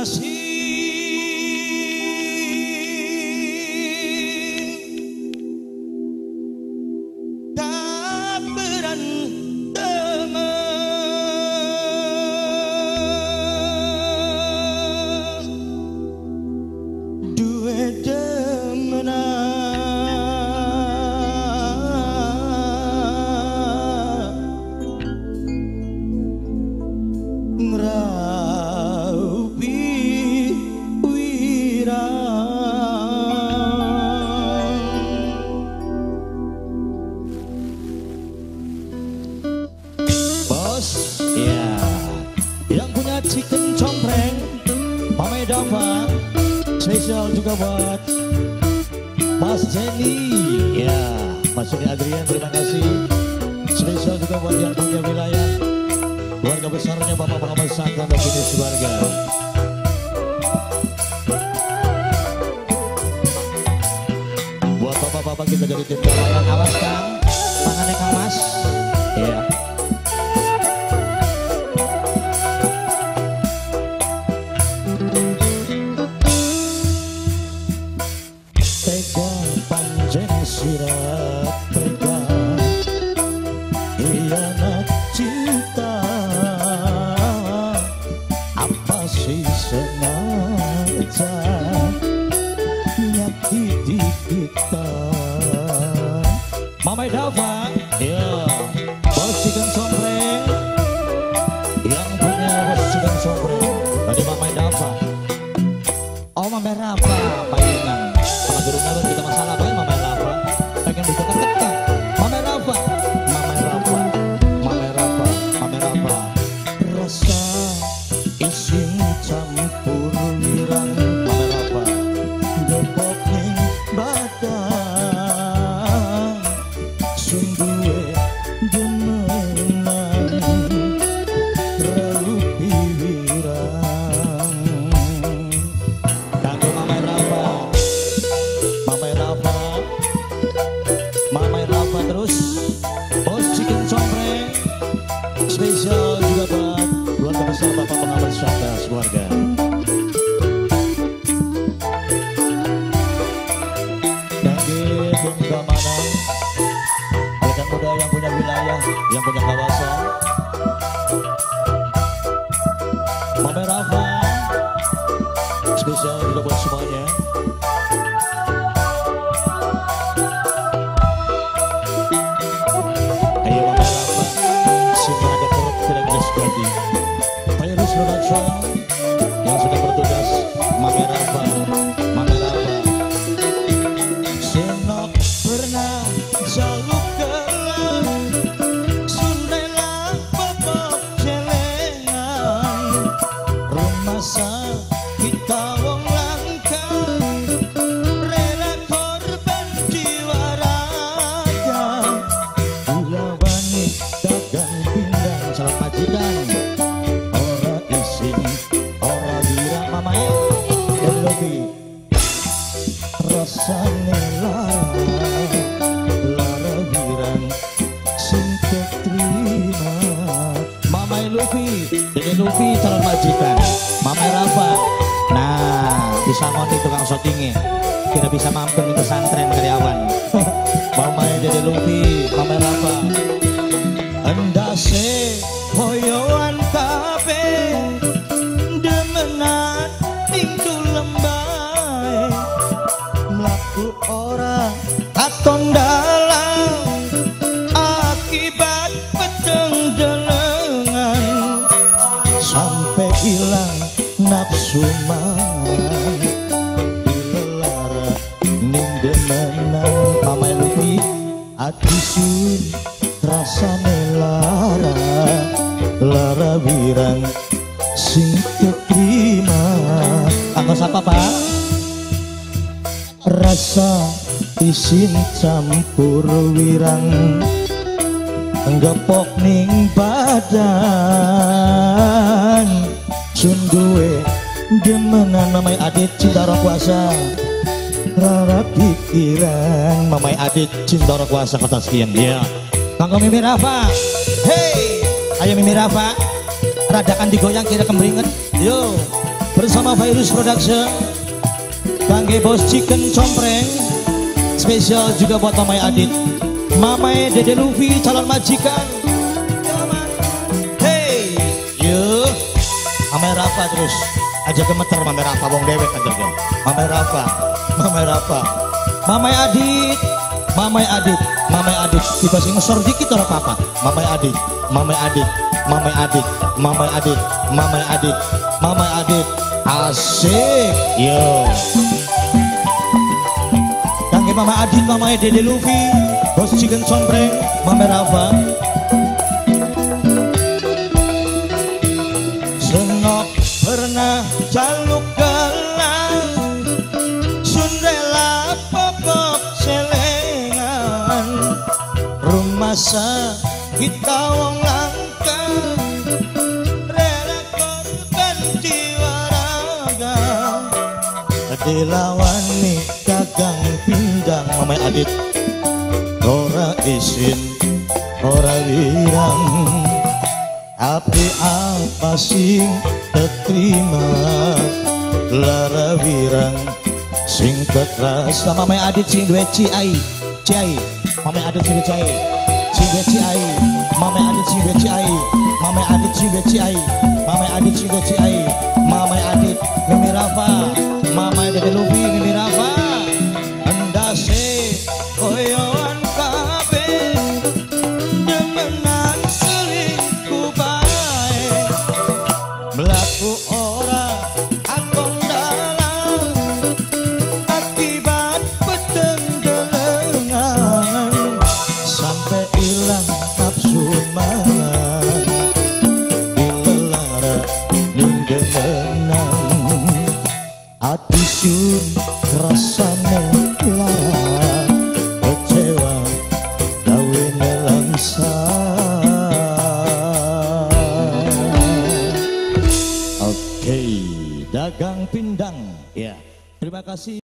Kinasih kaberan temen duwe demenan ngraupi wirang. Bos, ya, yang punya chicken compreng, Mama Dava, spesial juga buat Mas Jenny, ya, Mas Jenny Adrian, terima kasih. Spesial juga buat yang punya wilayah, keluarga besarnya Bapak Muhammad Sangka dan jenis keluarga. Buat bapak-bapak kita dari tim keamanan, awas Kang, tangannya Kang Mas, ya. Tega panjen sirat tega hianat cinta, apa sih sengaja menyakiti kita. Mama Dava, ya, bos chicken sombreng, yang punya bos chicken sombreng tadi Mama Dava. Oh Mama Rafa, mainan. Durung kita masalah bae Mama Rafa. Pengen berdekat-dekat. Mama Rafa, Mama Rafa, Mama Rafa, Mama Rafa. Rasa isin campur wirang Mama Rafa. Gepok ning badan sun duwe demenan raupi wirang. Kanggo Mama Rafa, Mama Rafa, Mama Rafa terus, bos chicken sombreng, spesial juga buat keluarga besar Bapak Muhammad Syahda keluarga. Dan tim keamanan, rekan muda yang punya wilayah, yang punya kawasan, Mama Rafa, spesial juga buat semuanya. Ayo Mama Rafa, simpan ada keruk tidak bisa ganti. Virus Production yang sudah bertugas, Mama Rafa, Mama Rafa. Senok pernah jaluk gelang, sundela bobok celengan, rumasa kita wong langka, rela korban jiwa raga. Dilawani dagang pindang calon majikan, ora isin, ora wirang mamae dan lebih rasane lara wirang sing keterima. Mamae Luffy, Dede Luffy calon majikan, Mamae Rafa. Nah, bisa ngoni tukang syutingnya, tidak bisa mampir di pesantren karyawan. Mamae Dede Luffy, Mamae Rafa. Endase hoyoan kabeh, demenan ning lembae, mlaku ora katon dalan, akibat peteng delengan, sampai ilang nafsu mangan, dilelara ning demenan. Mama Luffy, ati sun rasane lara, lara wirang sing keterima. Anggo sapa Pak? Rasa isin campur wirang, gepok ning badan, sun duwe demenan. Mamai Adit cinta roh kuasa, rara pikiran. Mamai Adit cinta roh kuasa kota sekian dia. Kanggo Mimi Rafa, hey, ayo Mimi Rafa, radakan digoyang kira kembringet, yo. Bersama Virus Production, Kangge Bos Chicken Compreng. Spesial juga buat Mamai Adit, Mamai Dede Luffy calon majikan. Hey, yuk, Mamai Rafa terus. Aja gemeter Mamai Rafa, wong dewek aja kan. Mamai Rafa, Mamai Rafa, Mamai Adit, Mamai Adit, Mamai Adit. Tiba sing ngesor dikit ora apa-apa. Mamai Adit, Mamai Adit, Mamai Adit, Mamai Adit, Mamai Adit, Mamai Adit. Asik, yo. Kangge Mama Adit, Mamai Dede Luffy, Bos Chicken Compreng, Mamai Rafa. Senok pernah jaluk gelang, sundela pokok selengan, rumasa kita wong langka, rela korban jiwa raga, dilawani gagang pindang. Mamai Adit ora isin ora wirang, tapi apa sing terima lara wirang sing terasa. Mamai Adit sing duwe ciai ciai, Mamai Adit sing duwe ciai sing duwe ciai, Mamai Adit sing duwe ciai, Mamai Adit sing duwe ciai, Mamai Adit sing duwe ciai, Mamai Adit Mimi Rafa, Mamai Dede Luffy Mimi Rafa. Endase koyoan kabeh demenan selingkuh bae, mlaku ora akon dalan akibat peteng delengan, sampai ilang nafsu mangan dilelara ning demenan. Ati sun rasane lara kecewa gawe nelangsa. Oke, dagang pindang ya. Terima kasih.